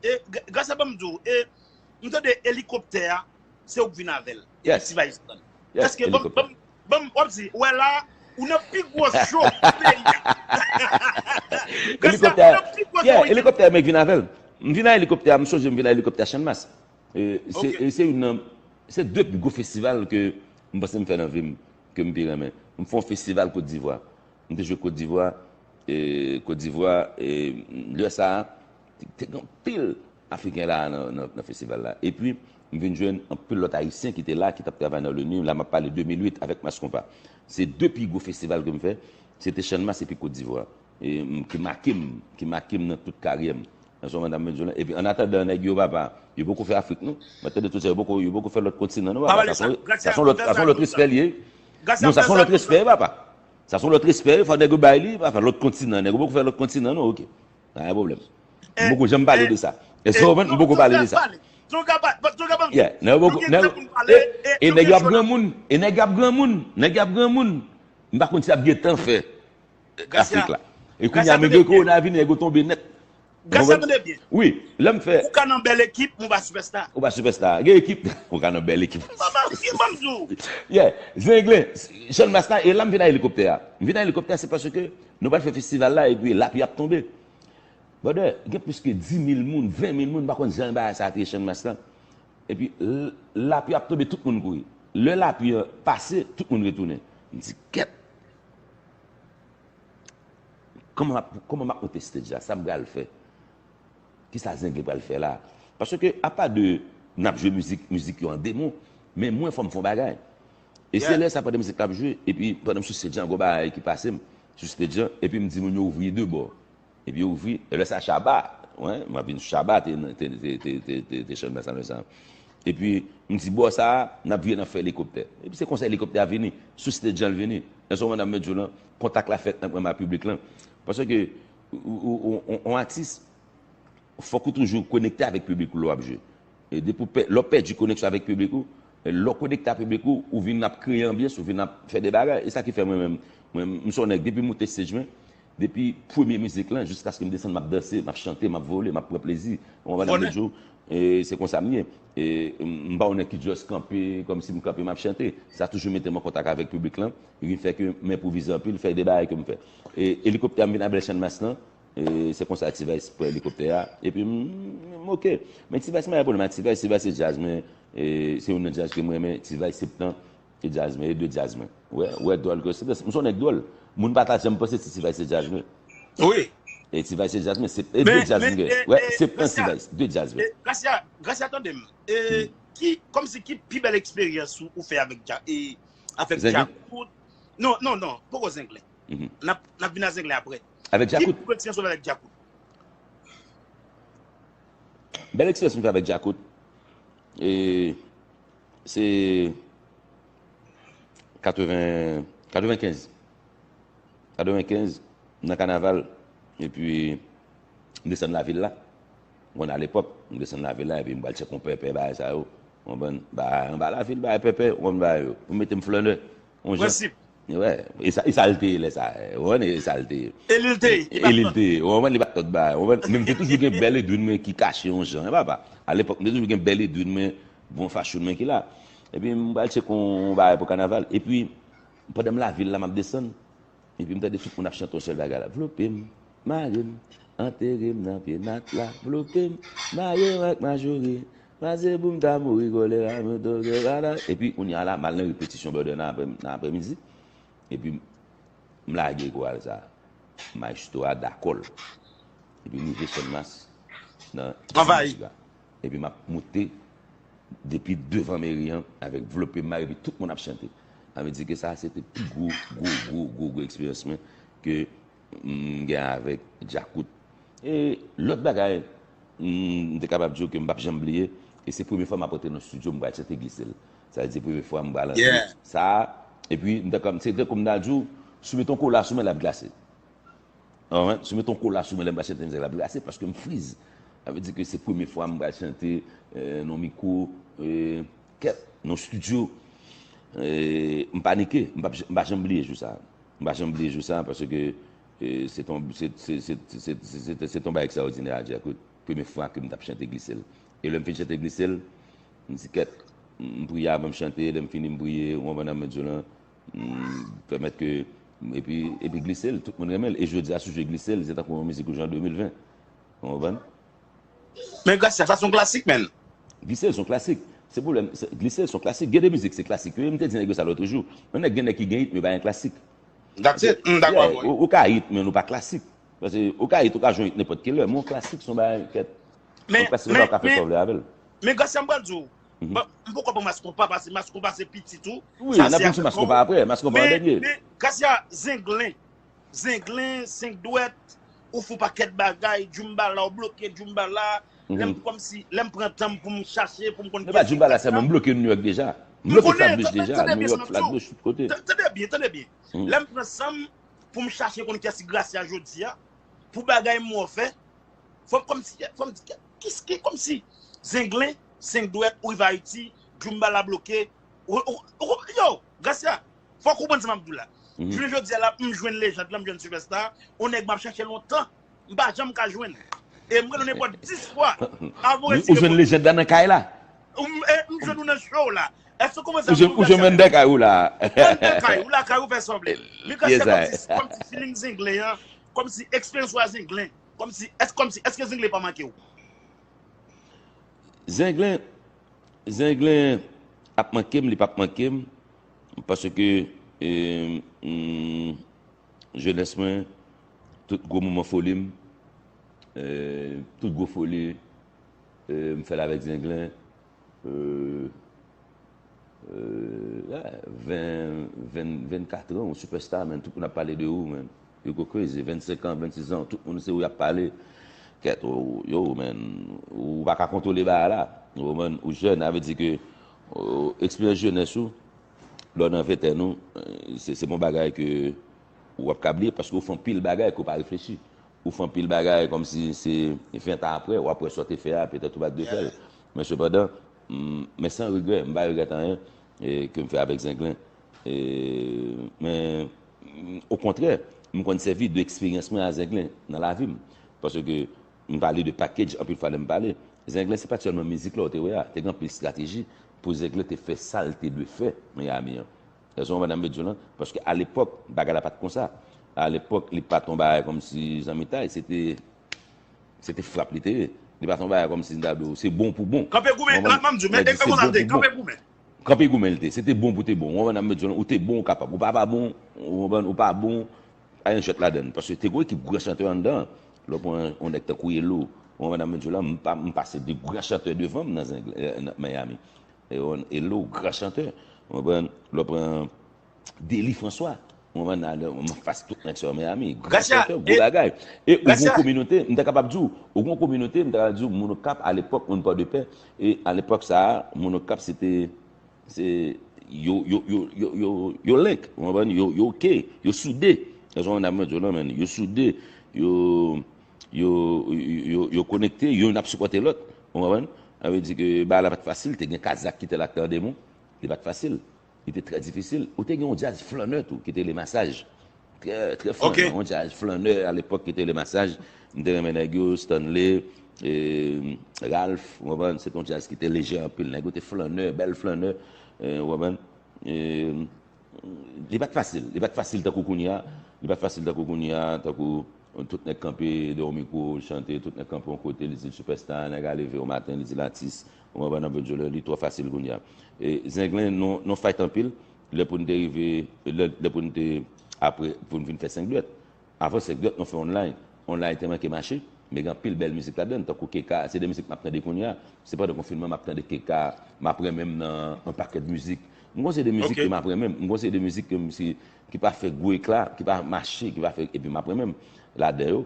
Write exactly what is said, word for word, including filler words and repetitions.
e, Gracia, ban m di w, e, m tande elikoptè a, se ou k vin avè l. Epi Yes. T-Vice pran l. Yes, Èske, ban m, elikoptè. Ban m, ban m, w ap di, wè la, ou nan pi gwo show peyi a. Gracia, Elikoptè, ou nan pi gwo yeah, show. Elikoptè a, mwen k vin avè l. M vin a elikoptè a, m sonje m vin a elikoptè a Channmas. E, se, Ok. e se youn nan, se de pi gwo festival ke m panse m fè nan vi m, ke m pi renmen. M fè yon festival Kot Divwa. M te jwe Kot Divwa, e, Kot Divwa, e, lè sa a, te, te gen anpil Afriken la nan, nan, nan festival la. Epi, m vin jwenn anpil lòt Ayisyen ki te la, ki t ap travay nan Loni. La, m ap pale de mil uit avèk Mass Konpa. Se de pi gwo festival ke m fè, se te Channmas epi Kot Divwa. E, m, ki make m, ki make m nan tout karyè m. Nan son mandan menm jou la. Epi, an atandan, nèg yo, papa, yo poko fè Afrik, non. Mwen tande tout sa, yo poko, yo poko fè lòt kontinan, non, papa. Sa son, sa son lòt, sa son lòt respè li ye. Non, sa son lòt respè, papa. Sa son lòt respè, fò nèg yo bay li, papa, lòt kontinan. Nèg yo poko fè lòt kontinan, non, ok. Pa gen pwoblèm. M poko janm pale de sa. Èske w konprann? M poko pale de sa. Yeah, nèg yo poko, nèg yo, e, e nèg yo ap granmoun, e nèg yo ap granmoun, nèg yo ap granmoun. M pa konn si y ap gen tan fè Afrik la. E kounye a, menm ke kowona vini, nèg yo tonbe nèt. Gracia, tande byen. Wi, lè m fè. Ou ka nan bèl ekip, men w pa sipèsta. Ou pa sipèsta. Gen ekip, ou ka nan bèl ekip. Ban m di w. Yeah, Zenglen, Channmas la, e la m vin a elikoptè a. M vin a elikoptè a, se paske nou pral fè festival la, epi lapli ap tonbe. Brother, gen plis ke dis mil moun, ven mil moun, m pa konn jan bagay sa te ye Channmas la. Epi, l-, lapli ap tonbe, tout moun kouri. Lè lapli an pase, tout moun retounen. M di, kèt! Kòman m ap, kòman m ap monte stage la? Sa m pral fè? Kisa Zenglen pral fè la? Paske, apa de n ap jwe mizik, mizik yo an demon, men mwen, fò m fè yon bagay. E se lè sa, pandan mizik la ap jwe, epi pandan m sou stage an, gon bagay ki pase m sou stage an, epi m di moun yo ouvri de bò. Epi yo ouvri, e lè sa Shabba, wen, m ap vin sou Shabba, te, te, te Channmas la lè sa. Epi, m di, bò sa a, n ap vire, n ap fè elikoptè. Epi se konsa elikoptè a vini, sou stage an l vini. Nan son mandan m di w lan, kontak la fèt ant mwen ak piblik lan. Paske, ou, ou, ou, ou, yon atis, fòk ou toujou konekte avèk piblik ou lè w ap jwe. E depi w pè-, lè w pèdi koneksyon avèk piblik ou, lè w konekte ak piblik ou, ou vin ap kreye anbyans, ou vin ap fè de bagay. E sa ki fè mwen menm, mwen, m se yon nèg, depi m moute stage mwen, depi premye mizik lan, jiskaske m desann, m ap danse, m ap chante, m ap vole, m ap pran plezi. Ou konprann sa m vle di w? E se konsa m ye. E m pa yon nèg ki just kanpe, kòmsi m kanpe, m ap chante. Sa toujou mete m an kontak avèk piblik lan. E vin fè ke m enpwovize anpil, fè de bagay ke m fè. E elikoptè a m vin avè l Channmas lan. E se konsa T-Vice pran elikoptè a. Epi m, m oke. Men T-Vice m pa gen pwoblèm ak T-Vice, T-Vice se djaz mwen. E se youn nan djaz ke m renmen, T-Vice, Septan, se djaz mwen, e de djaz mwen. Wè, wè, dwòl ke Septan, m se yon nèg dwòl. Moun pa ta janm panse si T-Vice se djaz mwen. Wi. E T-Vice se djaz mwen, se, e de djaz m gen. Wè, Septan, T-Vice, de djaz mwen. Gracia, Gracia, tande m. E ki, kòmsi ki pi bèl eksperyans ou, ou fè avèk Dja-, e, avèk Djakout? Non, non, non, poko Zenglen. N ap, n ap vin a Zenglen apre. Avèk Djakout. Ki pi gwo eksperyans ou fè avèk Djakout? Bèl eksperyans m fè avèk Djakout. E se katreven, katrevenkenz. Katrevenkenz, nan kanaval. Epi, m desann lavil la. Ou konn alepòk, m desann lavil la, epi m pral tchèk yon pèpè, bagay sa yo. Ou konprann? Bagay anba lavil, bagay pèpè, ou konn bagay yo. Pou mete m flannè. Yon jan. Prensip. Wè, e sa, e sa l te ye lè sa. Ou konprann, e sa l te ye. E li l te ye. E li l te ye. Ou konprann, li pa t lòt bagay. Ou konprann, men m te toujou gen bèl Edwin mwen ki kache yon jan, e papa. Alepòk, m te toujou gen bèl Edwin mwen, bon fashion mwen ki la. Epi m pral tchèk yon bagay pou kanaval. Epi, pandan m lavil la, m ap desann, epi m tande tout moun ap chante yon sèl bagay la. Vlope m, mare m, antere m nan pye nat la. Vlope m, mare m ak majori. Pase pou m ta mouri kolera, mwen tonbe bala. Epi, kounye a la, m al nan repetisyon, brother, nan aprè, nan aprèmidi. Epi, m lage koral sa. Maestro a dakò l. Epi, m rive Channmas nan dizuit a. Epi, m ap moute depi devan meri an avèk vlope m mare, epi tout moun ap chante. Sa vle di ke sa, se te pi gwo, gwo, gwo, gwo, gwo eksperyans mwen ke m gen avèk Djakout. E lòt bagay, m, m te kapab di w ke m p ap janm bliye, e se premye fwa m ap rantre nan estidyo, m pral chante glise l. Sa vle di premye fwa m pral rantre. Sa, epi m te kòm, se tankou m ta di w, si w mete yon kola sou mwen, l ap glase. Ou konprann? Si w mete yon kola sou mwen, lè m pral chante mizik la, l ap glase, paske m friz. Sa vle di ke se premye fwa m pral chante, eh, nan mikwo, eh, kèt, nan estidyo. Eh, m panike, m pa, m pa janm bliye jou sa. M pa janm bliye jou sa, paske, eh, se ton, se, se, se ton bagay ekstraòdinè a Djakout. Premye fwa ke m t ap chante Glise l. E lè m fin chante Glise l, m di, kèt, m priye avan m chante, lè m fini m priye, ou konprann sa m di w lan, m pèmèt ke, epi, epi Glise l, tout moun renmen l. E jodi a, si w jwe Glise l, se tankou yon mizik ou jwe an de mil ven. Ou konprann? Men Gracia, sa se yon klasik, menn. Glise l se yon klasik. Se pwoblèm, Glise l se yon klasik. Gen de mizik, se klasik yo ye. M te di nèg yo sa lòt jou. Yon nèg, gen nèg ki gen hit, men yo pa gen klasik. That's it. M dakò avè w. Ou ka hit, men nou pa klasik. Paske ou ka hit, ou ka jwenn hit nenpòt kilè, men yon klasik se yon bagay kèt. Yon klasik ou ka fè sa w vle avè l. Men Gracia, m pral di w, m poko pran Mass Konpa, paske Mass Konpa se pitit ou. Wi, n ap vin sou Mass Konpa apre. Mass Konpa an dènye. Men Gracia, Zenglen, Zenglen, Senk Dwèt, ou fè yon pakèt bagay, Djoumbala, ou bloke Djoumbala. Lè m kòmsi, lè m pran tan m pou m chache, pou m konn. E pa Djoumbala sèlman, m bloke New York deja. M bloke Flatbush deja, New York, Flatbush, tout kote. Tande byen, tande byen. Lè m pran san m pou m chache konn kiyès ki Gracia jodi a, pou bagay m wè w fè, fò m kòmsi, fò m di, kis ki kòmsi Zenglen, Senk Dwèt, ou rive Ayiti, Djoumbala bloke, yo, Gracia, fò w konprann sa m ap di w la. Jounen jodi a la, m jwenn lejand lan, m jwenn sipèsta, yon nèg m ap chache lontan, m pa janm ka jwenn. E m rele w nenpòt dis fwa. Avan w retire. Ou jwenn lejand la nan kay la? M jwenn ou nan show la. Èske w konprann sa m di w? Ou jwenn mwen nan kay ou la. Mwen nan kay ou la, kay ou fè sa w vle. Men Gracia, kòmsi, kòmsi feeling Zenglen an, kòmsi eksperyans ou a Zenglen, kòmsi, èske, kòmsi, èske Zenglen pa manke w? Zenglen, Zenglen ap manke m, li p ap manke m, paske, e, m, jenès mwen, tout gwo moman foli m, e, tout gwo foli, e, m fè l avèk Zenglen, e, e, ven, ven, vennkat an, ou sipèsta, menn, tout moun ap pale de ou, menn. You go crazy, vennsenk an, vennsis an, tout moun se ou y ap pale. Kèt, ou, yo, menn, ou pa ka kontwole bagay la. Ou konprann? Ou jèn, sa vle di ke, o, eksperyans jenès ou, lè w nan ventèn ou, se, se pa yon bagay ke w ap ka bliye, paske w fè anpil bagay ke w pa reflechi. Ou fè anpil bagay kòmsi se ven tan apre, w ap wè sa w te fè a, petèt ou pa t dwe fè l. Men sepandan, m, men san regrè, m pa regrèt anyen, e, ke m fè avèk Zenglen. E, men, okontrè, m konn sèvi de eksperyans mwen a Zenglen nan lavi m. Paske m pale de package anpil fwa lè m pale. Zenglen se pa t sèlman mizik la w te wè a, te gen anpil estrateji pou Zenglen te fè sa l te dwe fè Miami an. Èske w konprann sa m vle di w lan? Paske alepòk, bagay la pa t konsa. Alepòk, li pa t yon bagay kòmsi zanmitay, se te, se te frap li te ye. Li pa t yon bagay kòmsi n ta di w, se bon pou bon. Kanpe goumen, la, m ap di w, men e konsa l te, kanpe goumen. Kanpe goumen l te, se te bon pou te bon. Ou konprann sa m vle di w lan? Ou te bon, ou kapab. Ou pa pa bon, ou konprann, ou pa bon, pa gen jwèt ladan l. Paske te gen yon ekip gran chantè anndan. Lè w pran yon nèg tankou Elo, ou konprann sa m vle di w lan? M pa, m pase de gran chantè devan m nan Zenglen, nan Miami. E w, Elo, gran chantè. Ou konprann? Lè w pran Dely François, ou konprann, nan, nan, anfas tout nèg sa yo Miami. Gran chantè, gwo bagay. E ou gen yon kominote, m ta kapab di w, ou gen yon kominote, m ta kapab di w, moun Okap, alepòk, moun Pòdepè, e alepòk sa a, moun Okap, se te, se, yo, yo, yo link, ou konprann, yo, yo oke, yo soude. Èske w konprann sa m vle di w lan, menn? Yo soude, yo, yo, yo, yo konekte, youn ap sipòte lòt. Ou konprann? Sa vle di ke bagay la pa t fasil, te gen Kazak ki te la k te an demon. Li pa t fasil. Li te trè difisil. Ou te gen yon djaz flannè tou, ki te Le Massage. Trè, trè flannè. Yon djaz flannè alepòk ki te Le Massage. M te renmen nèg yo, Stanley, e, Ralph, ou konprann? Se te yon djaz ki te lejè anpil. Nèg yo te flannè, bèl flannè, e, ou konprann? E, Li pa t fasil. Li pa t fasil tankou kounye a. Li pa t fasil tankou kounye a, tankou tout nèg kanpe dèyè yon mikwo, l chante, tout nèg kanpe yon kote, li di l sipèsta, nèg a leve yon maten, li di l atis. Ou konprann, nan Bondye, li twò fasil kounye a. E Zenglen, nou, nou fight anpil, lè pou n te rive, lè, lè pou n te, apre, pou n vin fè Senk Dwèt. Avan Senk Dwèt, nou fè Online. Online te manke mache, men gen anpil bèl mizik ladan l, tankou Keka, se de mizik m ap tande kounye a. Se pandan konfinman m ap tande Keka, m ap renmen m nan yon pakèt mizik. M gon seri de mizik ke m ap renmen m, m gon seri de mizik ke m si, ki pa fè gwo ekla, ki pa mache, ki pa fè, epi m ap renmen m ladan yo.